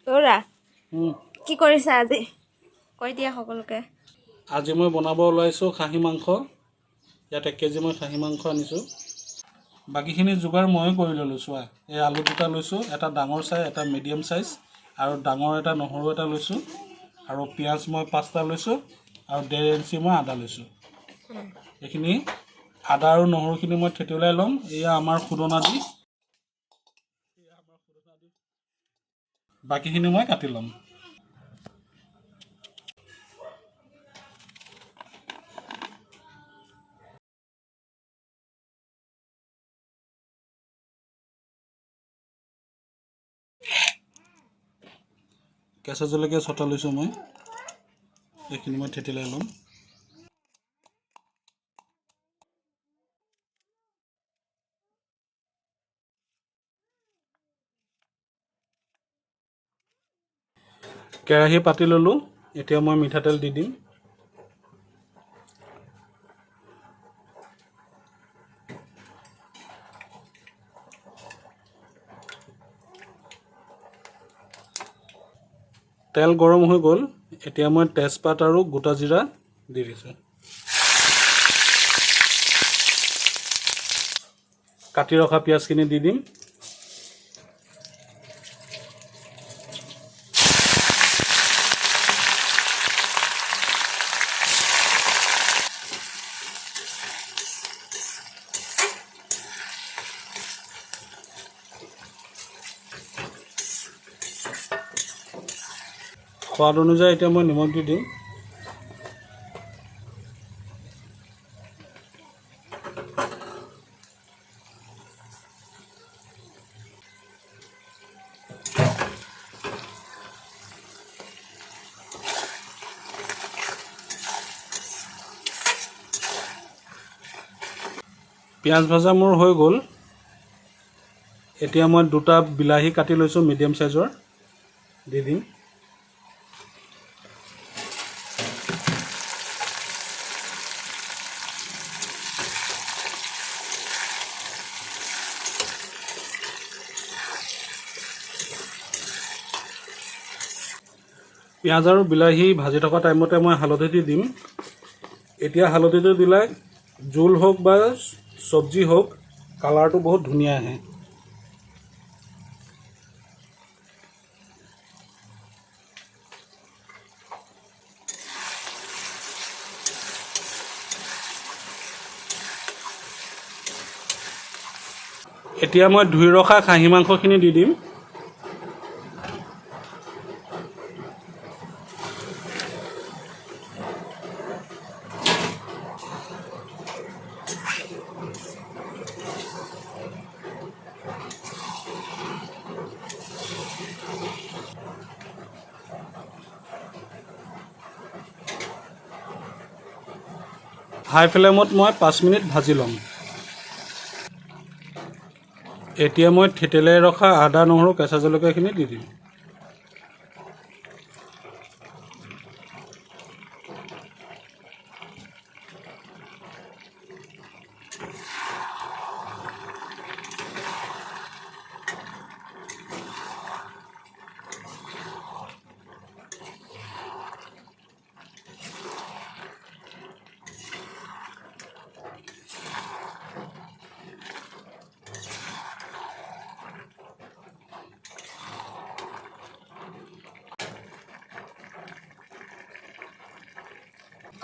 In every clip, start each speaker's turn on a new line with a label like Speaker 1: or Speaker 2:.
Speaker 1: তৌৰা, কি কৰিছা আজি কৈ দিয়া সকলোকে।
Speaker 2: আজি মই বনাব ওলাইছোঁ খাহী মাংস। ইয়াত 1 কেজি মই খাহী মাংস আনিছোঁ। বাকীখিনি যোগাৰ ময়ে কৰি ল'লোঁ। চোৱা, এই আলু দুটা লৈছোঁ, এটা ডাঙৰ চাইজ, এটা মিডিয়াম চাইজ, আৰু ডাঙৰ এটা নহৰু এটা লৈছোঁ, আৰু পিঁয়াজ মই 5টা লৈছোঁ, আৰু 1.5 ইঞ্চি মই আদা লৈছোঁ। এইখিনি আদা আৰু নহৰুখিনি মই থেতেলাই ল'ম। এয়া আমাৰ খুদনা দি বাকীখিনি মই কাটি ল'ম। কেঁচা জলকীয়া 6টা লৈছোঁ মই, এইখিনি মই থেতেলাই ল'ম। কেৰাহী পাতি ল'লোঁ। এতিয়া মই মিঠাতেল দি দিম। তেল গৰম হৈ গ'ল। এতিয়া মই তেজপাত আৰু গোটা জিৰা দি দিছোঁ। কাটি ৰখা পিঁয়াজখিনি দি দিম। সোৱাদ অনুযায়ী এতিয়া মই নিমখ দি দিম। পিঁয়াজ ভাজা মোৰ হৈ গ'ল। এতিয়া মই 2টা বিলাহী কাটি লৈছোঁ মিডিয়াম চাইজৰ, দি দিম। পিঁয়াজ আৰু বিলাহী ভাজি থকা টাইমতে মই হালধি দি দিম। এতিয়া হালধিটো দিলে জোল হওক বা চব্জি হওক, কালাৰটো বহুত ধুনীয়া আহে। এতিয়া মই ধুই ৰখা খাহী মাংসখিনি দি দিম। হাই ফ্লেমত মই 5 মিনিট ভাজি ল'ম। এতিয়া মই থেতেলাই ৰখা আদা নহৰু কেঁচা জলকীয়াখিনি দি দিম।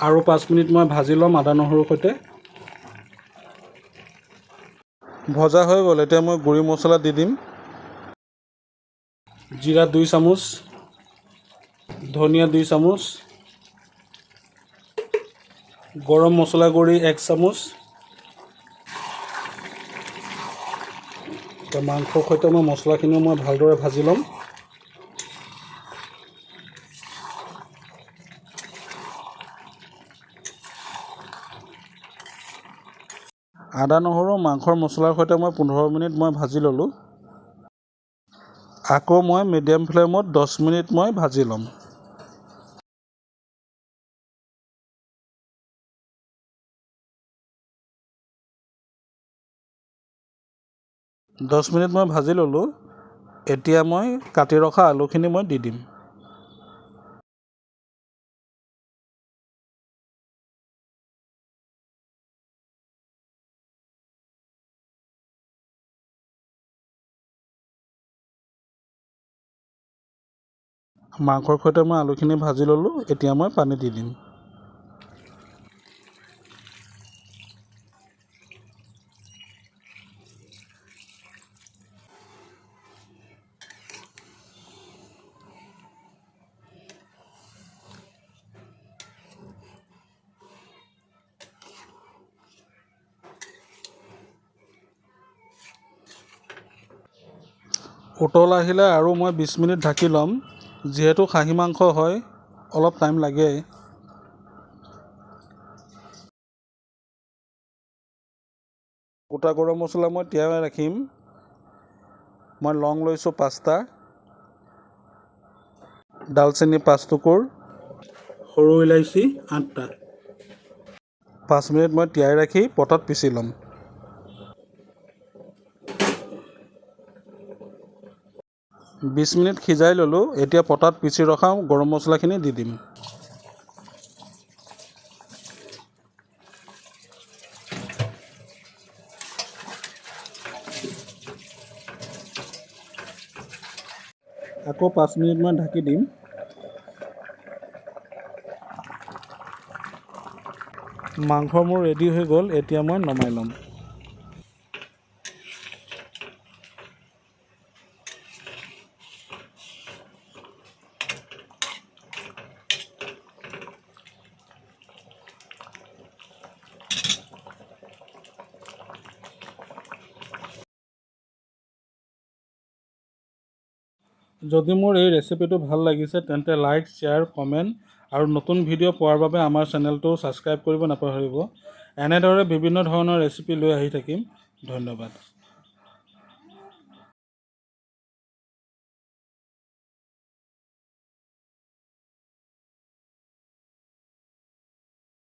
Speaker 2: আৰু 5 মিনিট মই ভাজি ল'ম আদা নহৰুৰ সৈতে। ভজা হৈ গ'ল। এতিয়া মই গুড়ি মছলা দি দিম। জিৰা 2 চামুচ, ধনিয়া 2 চামুচ, গৰম মছলা গুড়ি 1 চামুচ। মাংসৰ সৈতে মই মছলাখিনিও মই ভালদৰে ভাজি ল'ম। আদা নহৰু মাংসৰ মছলাৰ সৈতে মই 15 মিনিট মই ভাজি ল'লোঁ। আকৌ মই মিডিয়াম ফ্লেমত 10 মিনিট মই ভাজি ল'ম। 10 মিনিট মই ভাজি ল'লোঁ। এতিয়া মই কাটি ৰখা আলুখিনি মই দি দিম। মাংসৰ সৈতে মই আলুখিনি ভাজি ল'লোঁ। এতিয়া মই পানী দি দিম। উতল আহিলে আৰু মই 20 মিনিট ঢাকি ল'ম। যিহেতু খাহী মাংস হয়, অলপ টাইম লাগে। গোটা গৰম মছলা মই তিয়াই ৰাখিম। মই লং লৈছোঁ 5টা, ডালচেনি 5 টুকুৰ, সৰু ইলাচি 8টা। 5 মিনিট মই তিয়াই ৰাখি পটাত পিচি ল'ম। 20 মিনিট সিজাই ল'লোঁ। এতিয়া পটাত পিচি ৰখা গৰম মছলাখিনি দি দিম। আকৌ 5 মিনিটমান ঢাকি দিম। মাংস মোৰ ৰেডি হৈ গ'ল। এতিয়া মই নমাই ল'ম। যদি মোৰ এই ৰেচিপিটো ভাল লাগিছে তেন্তে লাইক, শ্বেয়াৰ, কমেণ্ট আৰু নতুন ভিডিঅ' পোৱাৰ বাবে আমাৰ চেনেলটো ছাবস্ক্ৰাইব কৰিব নাপাহৰিব। এনেদৰে বিভিন্ন ধৰণৰ ৰেচিপি লৈ আহি থাকিম। ধন্যবাদ।